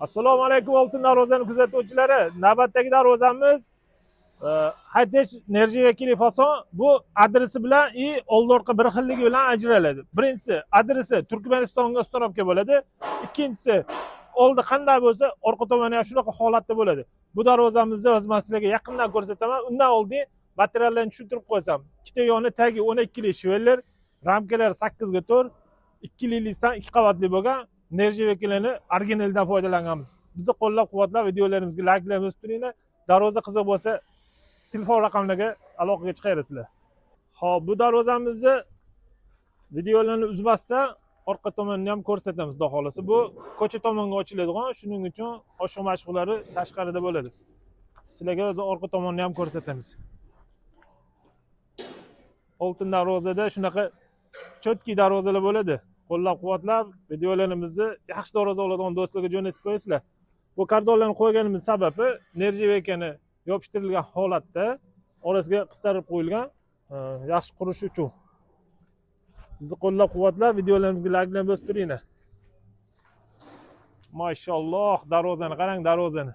Assalomu alaykum, Oltin Darvozani kuzatuvchilari. Navbatdagi darvozamiz Hightech нержавейка fason. Bu adresi bilan и oldi orqa bir xilligi bilan ajraladi. Birinchisi, adresi Turkmanistonga установка bo'ladi. Ikkinchisi, oldi qanday bo'lsa, orqa tomoni ham shunaqa holatda bo'ladi. Bu darvozamizni hozir man sizlarga yaqindan ko'rsataman. Undan oldin materiallarni tushuntirib qo'ysam. Ikkita yoni tagi 12 lik швеллер, ramkalar 8 ga 4, 2 лист dan 2 qavatli bo'lgan нержавейка larni originaldan foydalanganmiz. Bizni qo'llab-quvvatlab, videolarimizga layklar bosib turinglar. Darvoza qiziq bo'lsa, telefon raqamlariga aloqaga chiqaverasizlar. Xo'p, bu darvozamizni videolarni uzmasdan orqa tomonini ham ko'rsatamiz, xudo xohlasa. Bu ko'cha tomonga ochiladigan, shuning uchun oshiq mashqlari tashqarida bo'ladi. Sizlarga o'zi orqa tomonini ham ko'rsatamiz. Oltin Darvozada shunaqa чёткий darvozalar bo'ladi. Qo'llab-quvvatlab, videolarimizni yaxshi darvoza oladigan do'stlarga jo'natib qo'yasizlar. Bu kardonlarni qo'yganimiz sababi нержавейка ni yopishtirilgan holatda orasiga qistarib qo'yilgan, yaxshi qurishi uchun. Bizni qo'llab-quvvatlab, videolarimizga layklar bosib turinglar. Mashalloh, darvozani qarang, darvozani.